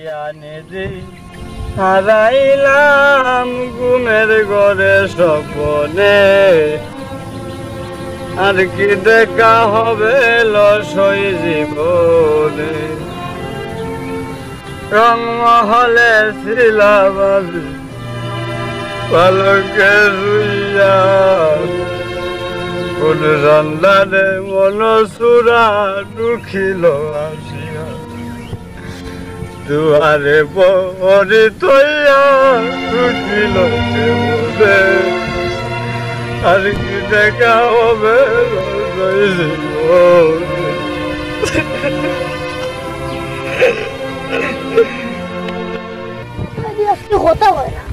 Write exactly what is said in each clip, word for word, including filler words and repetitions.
জানে যে হারাইলাম ঘুমের ঘরে স্বপনে, আর কি দেখা হবে লসই জীবনে। রংমহলে ছিলাম আমি পালকে শুইয়া, কোন সন্ধানে মন সুরা ঢুকিল আসিয়া। দুয়ারে পড়ি তৈয়া ঢুকিল কেমনে, আর কি দেখা হবে লসই জীবনে। আজকে কথা হয় না।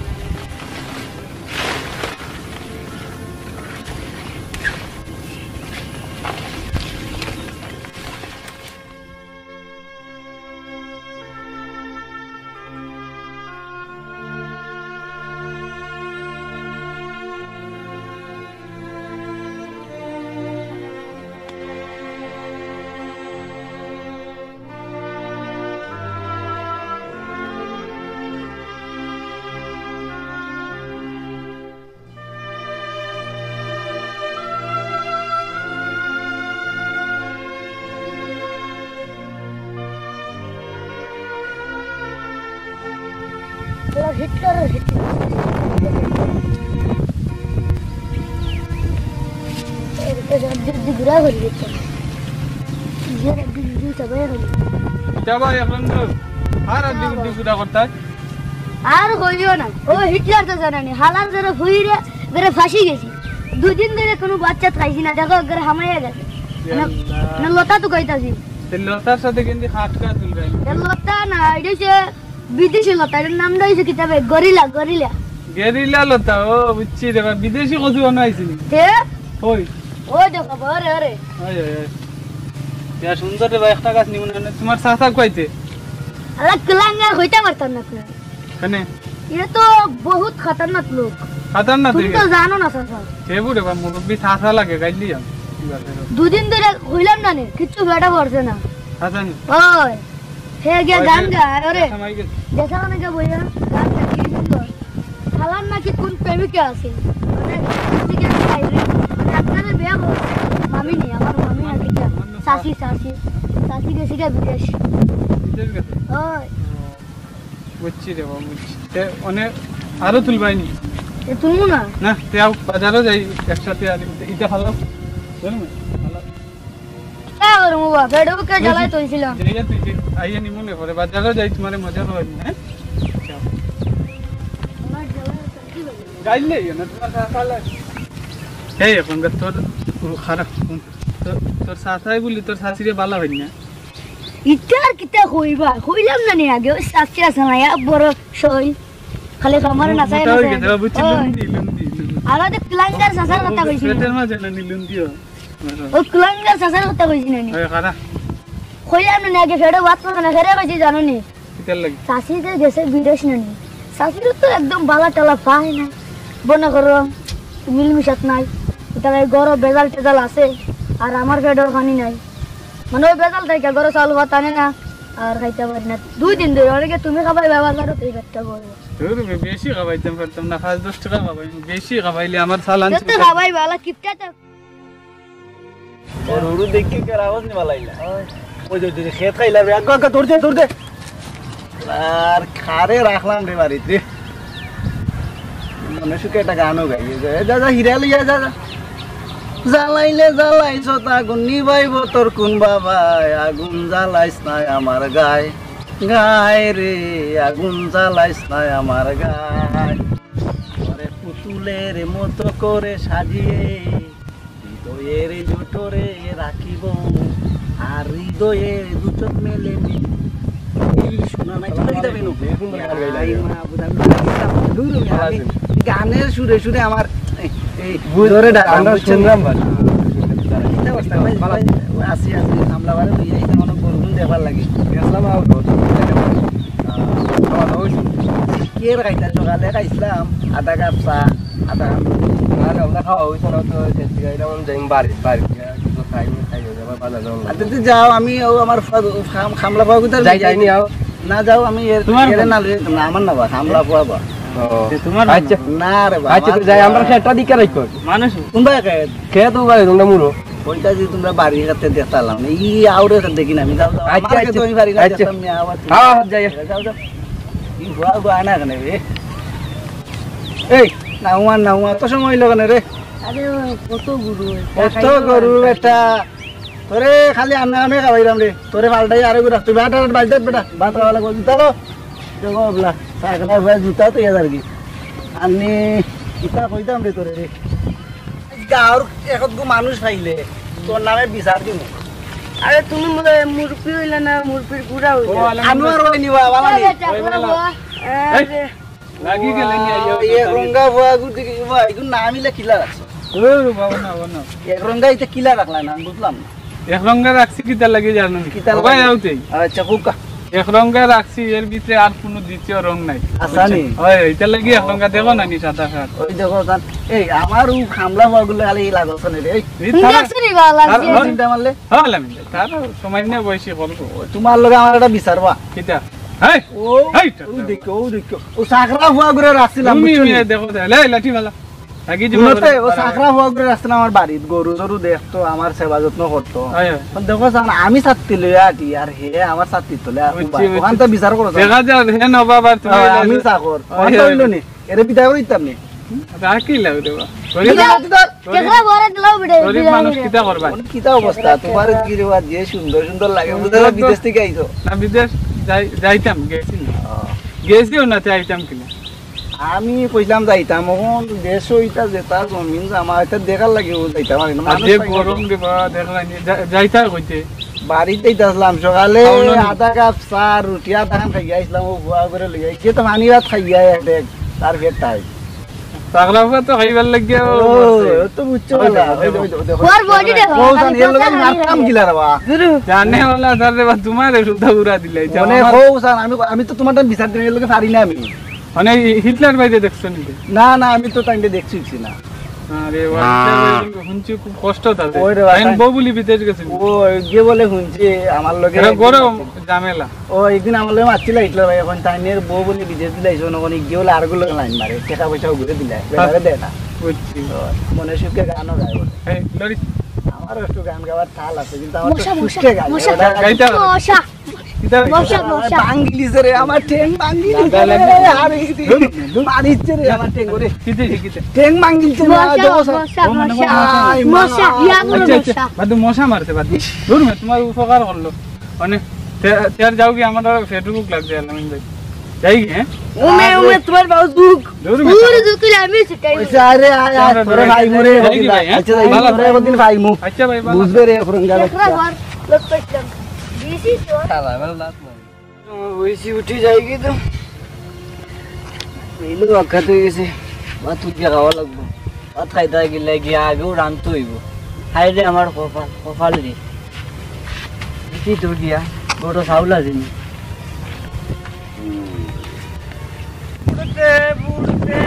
Hitler, Hitler. ঘুরা হয়ে গেছে। ইয়ে, সবাই হয়ে গেছে। যা ভাই, এখন তো আর আড্ডি গুড্ডি গুদা করতায়। আর কইও না, ও হিটলার তো জানানি, হালার ধরে ফুইরে ধরে ফাঁসি গেছি। দুদিন ধরে কোনো বাচ্চা খাইছি না, দেখো একবারে হামাইয়া গেছে। না, না, লতা তো কইতাছি। তে লতার সাথে কিন্তু খাটকা তুলবে। এ লতা না, এটা হচ্ছে বিদেশি লতা, এটার নামটা হচ্ছে কিতাবে গরিলা, গরিলা। গেরিলা লতা, ও বুঝছি রে ভাই, বিদেশি কচু বানাইছিলি। হে? ওই। ওই দেখো, ওরে, ওরে। ওই, ওই, ওই। ইয়া সুন্দর রে ভাই, একটা গাছ নিমু না, তোমার চাচা কইতে। আলা কুলাঙ্গার হইতে পারতাম না তো। কেনে? এ তো বহুত খতরনাক লোক। খতরনাক তুমি তো জানো না, চাচা। হে বুড়ে বা মুরব্বি চাচা লাগে, গাইলি আমি। দুদিন ধরে হইলাম না নে, কিচ্ছু বেটা পড়ছে না। চাচা নি? ওই, হে গিয়া ওই গান যে গায়, ওরে। চাচা মাই গেছে। যেসা মানে গিয়া বইয়া, গান গায়, কি সুন্দর। খালার নাকি কোন প্রেমিকা আছে। মানে, ঠিক আছে, খাই রে। মানে, আপনারা বিয়া করছে। মামি নেই, আমার মামি নাকি গিয়া। চাচি, চাচি। চাচি গেছে গিয়া বিদেশ। বিদেশ গেছে? ওই। বুঝছি রে বাবা, বুঝছি। তে অনে আরো তুলবাই নি? এ তুলমু না। না, তে আও বাজারো যাই একসাথে আর ইটা ভালো। বুঝলি না? ভালো। কে করমু বা? বেডুকে জ্বালাই তুলছিলাম। যাইয়া তুই যে আইয়া নিমু নে পরে বাজারো যাই, তোমারে মজা খাওয়াই, হ্যাঁ? যাও। গাইলে ইয়ে না, তোমার সাথে লাগে। এই এখন তোর খারাপ, তোর, তোর সাথাই বলি, তোর শাশুড়ি বালা হয় না। ইটার কিতা কইবা? কইলাম না নি আগে, ওই চাচি আছে না, ইয়া বড় শৈল। খালি তো আমারে নাচাই মোটা হয়ে নাচাই। গেছে, বুঝছি, ওই। লুন্দি, লুন্দি, লুন্দি। আমার তো কুলাঙ্গার চাচার কথা কইছি না। পেটের মাঝে না নি লুন্দি হয়। ও কুলাঙ্গার চাচার কথা কইছি না নি। ওই খারা। কইলাম না নি আগে, ফেড়ে বাত করে না, ফেড়ে কইছি জানো নি? কিতার লাগি? চাচি যে গেছে বিদেশ না নি। চাচির তো একদম বালা টালা পায় না। মনে করো, মিলমিশাত নাই। ইতার এই ঘরো বেজাল টেজাল আছে, আর আমার পেটর পানি নাই। মানে ওই বেজাল থাকে, ঘরো চাউল ভাত আনে না, আর খাইতে পারি না। দুই দিন ধরে অনেকে তুমি খাবাই ব্যবহার করো, এই পেটটা বড়। ধুর, বে-, বেশি খাবাইতাম পারতাম না, পাঁচ দশ টাকা খাবাই, বেশি খাবাইলে আমার চালান তো তো চুকে। খাবাই ভালা, কিপটা তো। ওর উরু দেখি কে রাগজ নিবা লাইলা। ওই যে, ওই যে, খেত খাইলা রে, আগে, আগে, দৌড় দে, দৌড় দে। আর খারে রাখলাম রে বাড়িতে। মনে সুখে একটা গানও গাইয়ে যায়। যা, যা, হিরা লইয়া যা, যা। জ্বালাইলে জ্বালাইছ আগুন, নিবাইব তোর কোন বাবায়? আগুন জ্বালাইস না আমার গায়, গায় রে, আগুন জ্বালাইস না আমার গায়। ওরে পুতুলের মতো করে সাজিয়ে হৃদয়ের জোটরে রাখিব, আর হৃদয়ে দু চোখ মেলে মিলিব। এই শোনা নাই, চলে যাবে নু। এই মা, বুঝা, আমি দূর হয়ে আমি গানের সুরে সুরে আমার এই, এই বুঝ-, জোরে ডাক, আমরা বুঝছেন? শুনলাম ভাই। চিন্তা করতাম, ভাই, ভাই, আছি, আছি, সামলা বারে লইয়া আইতাম, অনেক গরু গুন দেবার লাগে। গেছিলাম আর গরু। আহ, খাওয়া দাওয়া হয়েছে? কি আর খাইতাম, সকালে খাইছিলাম আধা কাপ চা, আধা কাপ। আরে, আমরা খাওয়া হয়েছে না তো, শেষ থেকে আইলাম, আমি যাই বাড়ি, বাড়ি গিয়া কিছু খাই, খাই হয়ে যাবে, বাজার যাবো না। আচ্ছা, তো যাও, আমি ও আমার ফা-, খাম-, খামলা পাওয়া কোথায় যাই, যাইনি, আও। না যাও, আমি এর, তোমার এর না লইয়া যাইতাম না, আমার না বা, হামলা ফুয়া বা। ও। যে তোমার আচ্ছা। না রে বা, আচ্ছা, আমার তো যাই, আমরা ফুয়া। খেতটা দিকে রাখো। মানুষ কোন ভাই খেত? খেত ও ভাই, তোমরা মুড়ো। ওইটা যে তোমরা বাড়ির কাছে দেখতাম না, ই আউরে কাছে দেখি না আমি, যাও, যাও। আচ্ছা, আমার আচ্ছা। খেত আমি বাড়ি না আচ্ছা। দেখতাম না, আবার তুমি। হ্যাঁ, হ্যাঁ, যাই। যাও, যাও। ই ফুয়া গো আনা কেন রে? এই, নাওয়া, নাওয়া, অত সময় হইলো কেন রে? আরে, কত গরু, কত গরু এটা? তোরে খালি আন্না আমি খাওয়াইলাম রে। তোরে ফালটাই আরো গরু রাখতে হবে। আট, আট, বাইশ, বেটা। ভাত খাওয়া লাগবো। জুতা লো। দেখো, বলা। সাকরা ভাই জুতা তো ইয়াদ আর কি। আমি কিতা কইতাম রে তোরে রে। গাঁওর একগু মানুষ পাইলে তোর নামে বিচার দিব। আরে, তুমি মনে হয় মুরব্বি হইলে না, মুরব্বির গুড়া হইলে। আনোয়ার হইনি বাবা, মানে। আরে, লাগি গেলে নি আইও। এক রঙ্গা ফুয়া গুটি কি বা, এগুন নাম ইলা কিলা রাখছো? ও বাবা না, বাবা না। এক রঙ্গা ইতে কিলা রাখলা না, আমি বুঝলাম না। এক রঙ্গা রাখছি কিতা লাগি জানো নি? কিতা লাগি? আউতেই। আচ্ছা, হুকা। এক রঙ্গা রাখছি, এর ভিতরে আর কোনো দ্বিতীয় রং নাই। আচ্ছা নি? হয়, এটা লাগি এক রঙ্গা দেখো না নি সাদা সাদা। ওই দেখো, জান, এই আমার ও খামলা ফুয়া গুলো খালি লাগছে না রে। এই হুম, তারা দেখছি রে, বাবা, লাগছে। তারা চিন্তা মারলে? হ্যাঁ, লামিন, তারা সময় নিয়ে বয়সী করবো। তোমার লগে আমার একটা বিচার বা। কিতা? হেই! ও, হেই, ও দেখো, ও দেখো। ও সাকরা ফুয়া করে রাখছিলাম, তুমি বুঝছো নি? মিয়া দেখো দে, লে, লাঠি মালা। আগে যে শুনো তে, ও বাবা, সাকরা ফুয়া করে রাখছিলাম আমার বাড়িত, গরু টরু দেখতো, আমার সেবা যত্ন করতো। হয়, হয়। এখন দেখো সান, আমি ছাত্তি লইয়া আটি, আর হে আমার ছাত্তি তোলে, আর বুঝছি, উবায়। বুঝছি। ওখান তো বিচার করো, দেখা যায়, হে নবাব আর তুমি হয়, এলে আমি চাকর। হয়, ওখান তো হয়। হইলো নি, এরে বিদায় করে দিতাম নি। রাখি লাও দেবা। গরিব বিদায় করে দিতাম। কেসরা বরে দিলাও বিদায়, গরিব বিদায় মানুষ করে। কিতা করবা? কোন কিতা অবস্থা? তোমার কি রে বা, যে সুন্দর সুন্দর লাগে, বুঝলে, বিদেশ থেকে আইছো। না, বিদেশ যাই-, যাইতাম, গেছি না। ও। গেছিও না, তে আইতাম কিনা? আমি কইলাম যাইতাম, এখন দেশো ইটা যেটা জমিন জমা, ইটা দেখার লাগি ও যাইতাম পারি না। আর মানুষ যে পাইতাম গরম না। রে বাবা, দেখলাম যে যা-, যাইতা কইতে। বাড়িতে যাইতাম সকালে খাওয়ানো নি? আধা কাপ চা, রুটি আধা খান খাইয়া আইছিলাম, ও বুয়া করে লইয়া আইছে, তো পানি ভাত খাইয়া এক দেখ, তার পেট টাইট। পাগলা বুয়া তো খাইবার লাগিয়া ও ও, মরছে। ও তো বুঝছো ওই না। দেখো, ওই দেখো। দেখো, দেখো। ওর body দেখো, ও জান, খালি এর লগে কথা আমি মারতাম খালি। কিলা রে বা? জানে ওলা স্যার রে বা, তোমার সুতা উড়া দিলাই, যাও মানে আমার কও স্যার, আমি, আমি তো তোমার বিচার দিতে লগে পারি না আমি। মানে হিটলার বাইরে দেখছো নি? না, না, আমি তো তাইলে দেখছি না। আরে, ওই হিটলার বাইরে হুনছি খুব কষ্ট তাতে। ওই রে, তাইন তাই বউ বলি বিদেশ গেছে নি? ও, গিয়ে বলে হুনছি, আমার লগে এরা একদিন গরম মারছিল। ঝামেলা। ও, একদিন আমার লগে মারছিল হিটলার ভাই, এখন তাইনের বউ বলি বিদেশ দিলাইছে, ওখানে গিয়ে বলে আরগু লগে লাইন মারে, টাকা পয়সা ঘুরে দিলাই, বেটারে দেয় না। বুঝছি। তো মনে সুখে গানও গায় বলে। এই, লরিস। আমারও একটু গান গাওয়ার তাল আছে, কিন্তু আমার তো মশা, মশা, সুখে গায়। মশা। ওটা গাইতে হবে। মশা। কিতা হইছে? মশা, মশা। ভাঙ্গিলিছে রে, আমার ঠ্যাং ভাঙ্গিলিছে রে। আরে, ধুর, ধুর। মারিছে রে, আমার ঠ্যাং ওরে। কিতা হইছে, কিতা? ঠ্যাং ভাঙ্গিলিছে না, মশা, দেখো, মশা, ও, মনে মশা। হয় মশা। মশা, ইয়া বড় আচ্ছা, আচ্ছা, মশা। বাদ দে, মশা মারছে, বাদ দে। ধুর, মে, তোমার উপকার করলো। মানে, তে-, তের যাও কি, আমার পেট ভুক লাগছে, আলামিন ভাই। যাই কি, হ্যাঁ? উমে, উমে, তোমার বাবু দুঃখ। ধুর, মে, পুরো দুঃখ হইলে আমি শিখাই। ওই যে, আরে, আয়, আয়, তোরে ভাই মরে, যাই কি ভাই, হ্যাঁ? আচ্ছা, যাই, ভালো। তোরে একদিন ভাই মু। আচ্ছা ভাই, ভালো। বুঝবে রে, এখন গেল। দেখরা ঘর, লোক পাইতাম। দিছি তো। শালা, ভালো লাভ নাই। ওইসি উঠি যাই কি তো? এই লোক অজ্ঞাত হয়ে গেছে। ভাত উঠিয়া খাওয়া লাগবো। ভাত খাইতে গেলে গিয়া আগেও রানতে হইব। হায় রে আমার কপাল, কপাল রে। দেখি তো গিয়া, বড় চাউল আছে নি? বুড়তে বুড়তে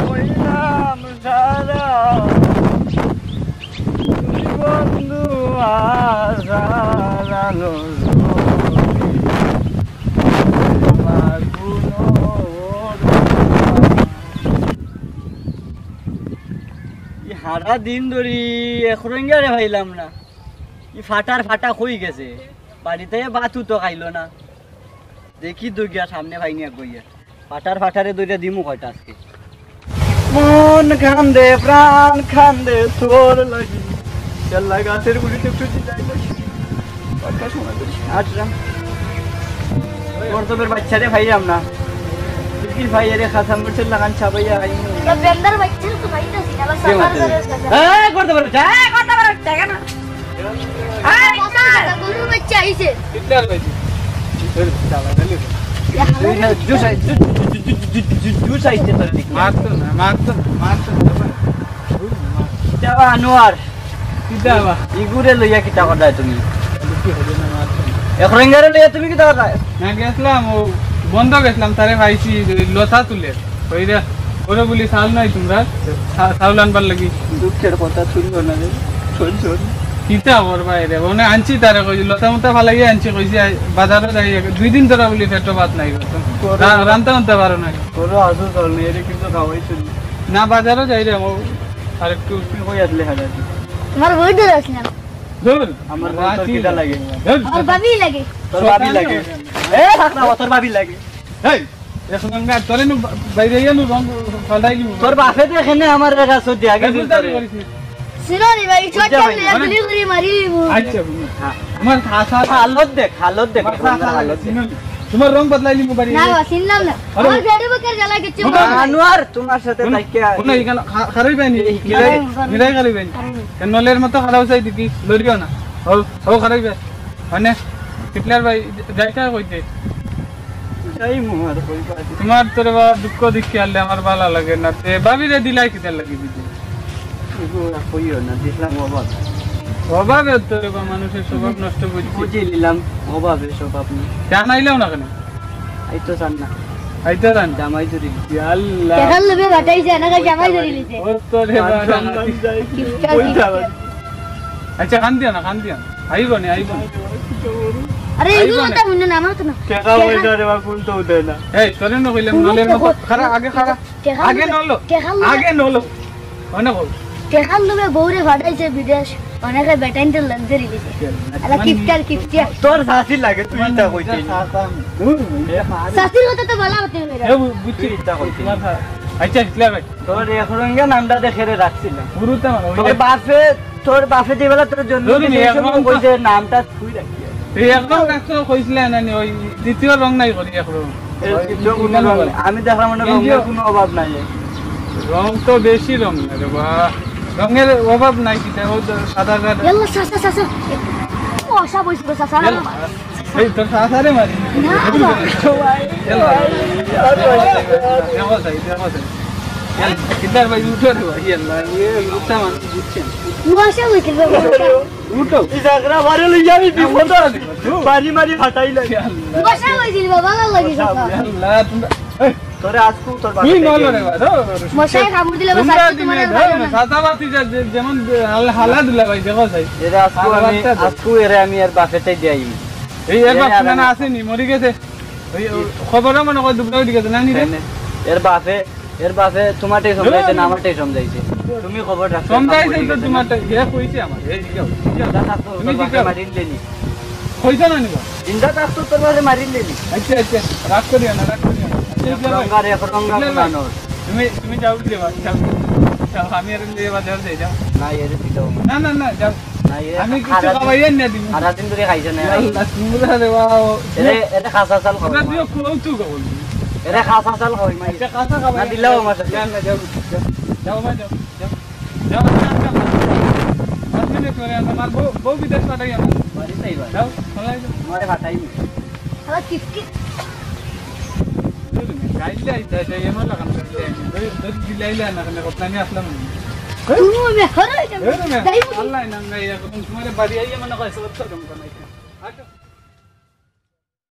হইলাম সারা। দুই বন্ধু আশার আলো জ্বলে। আমার কোনো ই হারা দিন ধরি এক রোহিঙ্গারে পাইলাম না। ই ফাটার ফাটা কই গেছে? বাড়িতে বাতু তো খাইলো না। দেখি তো গিয়া সামনে পাইনি এক গইয়া। ফাটার ফাটারে দইরা দিমু কয়টা আজকে। মন কান্দে, প্রাণ কান্দে তোর লাগি। আল্লাহ গাছের গুড়িতে একটু জিলাই লাগি। কথা শোনা যাচ্ছে। আচ্ছা। গর্দবের বাচ্চারে পাইলাম না। দেখি ভাই এরে খাসাম করছে লাগান ছাপাইয়া আইনি। তো বেন্দার বাচ্চা তো ভাই তো সিনেমা কে সাফার মারছে? করে। হ্যাঁ, গর্দবের বাচ্চা, হ্যাঁ, গর্দবের বাচ্চা, কেন? এই, মশা, গরুর বাচ্চা আইছে। কিতলা লইছি? এই না, জুস আই-, জু-, জু-, জুস আইছে তোর দিকে। মারতো না, মারতো না, মারতো না, বাবা। যাবা আনোয়ার। কিতা বা? ইগুরে লইয়া কিতা করতায় তুমি? কি হবে না, মারতো না। এক রোহিঙ্গারে লইয়া তুমি কিতা করতায়? না, গেছলাম, ও বন্ধ গেছলাম, তারে পাইছি, লতা তুলে। ওই রে, ওরে বলি, চাল নাই তোমরা? চা-, চাউল আনবার লাগি। দুঃখের কথা শুনলো না রে। শোন, শোন। কিতা করবায় রে, মানে আনছি তারে কইছি, লতা মতা ফালাইয়া আনছি, কইছি, আই, বাজারো যাই, এক, দুই দিন ধরে বলি পেটো ভাত নাই, রা-, রানতে উনতে পারো না। তোরও আসল চল নেই, এরে কিন্তু খাওয়াই চলি। না, বাজারো যাই রে, ও আর একটু। তুই কই আসলে হাজার? তোমার বই ধরে আসলাম। ধুর। আমার বউ তোর কিতা লাগে? ধুর। আমার ভাবি লাগে। তোর ভাবি লাগে। এ, থাক না, ও তোর ভাবি লাগে। এই, এখন আমি আর তোরে নু বা-, বাইরে গিয়া নু রং পাল্টাই দিব। তোর বাপে তো এখানে আমার জায়গা সহ্য আগে এই দিল তোরে। করিস না। শুনো নি ভাই, বুঝতে পারছি। গুলি গুলি মারি দিব। আচ্ছা, হুম। হ্যাঁ। আমার খা-, খা-, হালত দেখ, হালত দেখ, আমার খা-, খা-, হালত দেখ। শুনো নি, তোমার রং বদলাই দিব বাড়ি। না, বা, চিনলাম না। আরে। আমার পেটে বুকের জ্বালা কিচ্ছু বুঝলাম না। আনোয়ার, তোমার সাথে হুম। তাকিয়া হুম, এখানে খা-, খারাপ হয়নি। এই কি নিরাই, লাগে? নিরাই খারাপ হয়নি। খারাপ হয়নি। কেন নলের মতো খারাপ চাই দিবি, লড়িও না। ও, ও খারাপ হয়ে। মানে, হিটলার ভাই, যাইতা কইতে? যাই মুহার কই পাছি। তোমার তোরে বা দুঃখ দেখি আনলে আমার ভালা লাগে না। তে ভাবিরে দিলাই কিতার লাগি দিদি? এগো, আর কইও না, দেখলাম অভাব। অভাবে তোরে বা মানুষের স্বভাব নষ্ট করছি। বুঝি নিলাম, অভাবে স্বভাব নেই। জানাইলাও না কেন? আইতো চান না। আইতো চান না? জামাই চুরি। ইয়া আল্লাহ। দেখার লোভে বাটাই যায় না, জামাই ধরে নিছে। ও তোরে বা মান সম্মান যায়। কিপটা, ওই কিপটা। যাবে। আচ্ছা, কান দিও না, কান দিও না। আইব নি, আইব নি। আরে, আইব এগুলো নি। তো মনে না, আমার তো না। টেকা পয়সা রে বা, কোন তো উঠে না। এই, তোরে না কইলাম, কোন নলের তো মতো। কো-, খাড়া, আগে খাড়া। টেকা আগে লুবে, নলো। টেকা লুবে। আগে নলো। মনে কর। টেকার লোভে বউরে ফাটাইছে বিদেশ। অনেকে বেটাইনতে luxury দিছে। আলা মানে কিপটার কিপটা। তোর শাশি লাগে, তুই ইতা কইতে। হুম। শাশির কথা তো বলা হতে হবে। এ, বু-, বুঝছি। তুই ইতা কইতে। তোমার শা-, আচ্ছা, ইসলাম ভাই। তোর এক রঙে নামটা দেখে রে রাখছিলাম। গুরুত্ব আমার, ওই তোর যে বাপে, তোর বাপে যে বেলা তোর জন্ম ধরুন, দিছে, এই এক রঙ কইছে নামটা তুই রাখবি। এই এক রঙ রাখতে কইছিলে না নি, ওই দ্বিতীয় রং নাই করি এক রঙ। এর ওই দ্বিতীয় কোনো ইমান রঙ অভাব। নাই। আমি দেখলাম মানে এই যে রঙের কোনো অভাব নাই। রং তো বেশি রং না রে বা। রঙের অভাব নাই কিতা, ও তো সাদা সাদা। ইয়াল্লা, চাচা, চাচা। ও, আশা বইছিল, চাচা। ইয়াল্লা। এই তোর চাচারে মারি। না, না। দেখো ভাই, দেখো ভাই। দেখো ভাই, দেখো ভাই। ইয়াল্লা, কিতার ভাই উঠো রে ভাই, ইয়াল্লা, এ উঠা মানুষ বুঝছেন। মশা হইছিল, মশা। উঠো। এই জাগরা মারে লইয়া আমি বিপদ আছি। বাড়ি মারি ফাটাই লাগে। ইয়াল্লা। মশা হইছিল, বাবা, ভালো লাগে, বাবা। ইয়াল্লা, তোমরা, এই, তোরে আজকু তোর বাপে তুই নল রে বা, ধর। মশায় কামড় দিলে বাবা, তোমরা আজকে তোমার দিনে আর ধর, ভালো না। সাদা বাতি যা, যে, যেমন হাল-, হালা দুলা ভাই, দেখো ভাই। এরে আজকু হালা আমি, বাচ্চা তো। আজকু এরে আমি আর বাপেতে দিয়াই। এই এর এরে বাপ আর না আমি আসেনি, মরি গেছে। ওই, ওই, খবরও মনে কয় দুবলা উঠি গেছে, না নি রে? হ্যাঁ, নে। এর বাপে, এর বাপে তোমারটাই সমঝাইছে, না আমারটাই সমঝাইছে? তুমি খবর রাখছো, সমঝাইছে তো তোমারটাই, হে কইছে আমার, এই জিগাও, জিগাও। জিন্দা থাকতো তুমি তোর বাপে জিগাও। মারিল দেনি। কইছো না নিবা? জিন্দা থাকতো তোর বাপে মারিল দেনি। আচ্ছা, আচ্ছা, রাগ করিও না, রাগ করিও না। আচ্ছা, এক জিগাও। রঙ্গা রে, এক রঙ্গা জিগাও। কোনানোর। তুমি, তুমি যাও, যাও, যাও, যাও, আমি আর লিয়ে বাজার যাই, যাও। না, এরে দিতাম। না, না, না, যাও। না, এ আমি কিছু সারাদিন, খাওয়াই আনিয়া দিমু। সারাদিন ধরে খাইছে না। ইয়াল্লা, তোমরা রে বাবা। এরে, এরে খাসা চাল খাওয়াই। তোমরা দিও কৌতুক বলবি। এরে খাসা চাল খাওয়াই, মাই। আচ্ছা, খাসা খাওয়াই। না দিলেও আমার সাথে। না, না, যাও, যাও। যাও, ভাই, যাও, যাও। যাও, যাও, যাও। পাঁচ মিনিট করে আনো, আমার বউ, বউ বিদেশ পাঠাই আনো। বাড়ি যাই ভাই। যাও, চলে যাও। আমারে পাঠাই নি। আবার কিটকিট। গাইলে আইতা, আইতা, এমন লাগাম করতে। ওই, ওই দিলাইলে না, কেন কথা নিয়ে আসলাম না। তুমি ওই মেহর হয়ে যাবে। এই রে মেয়ে, যাই বলি। আল্লাহ নাম নাই, এখন তোমার বাড়ি আইয়া মনে হয় সব তো কম কম আইছে। আচ্ছা।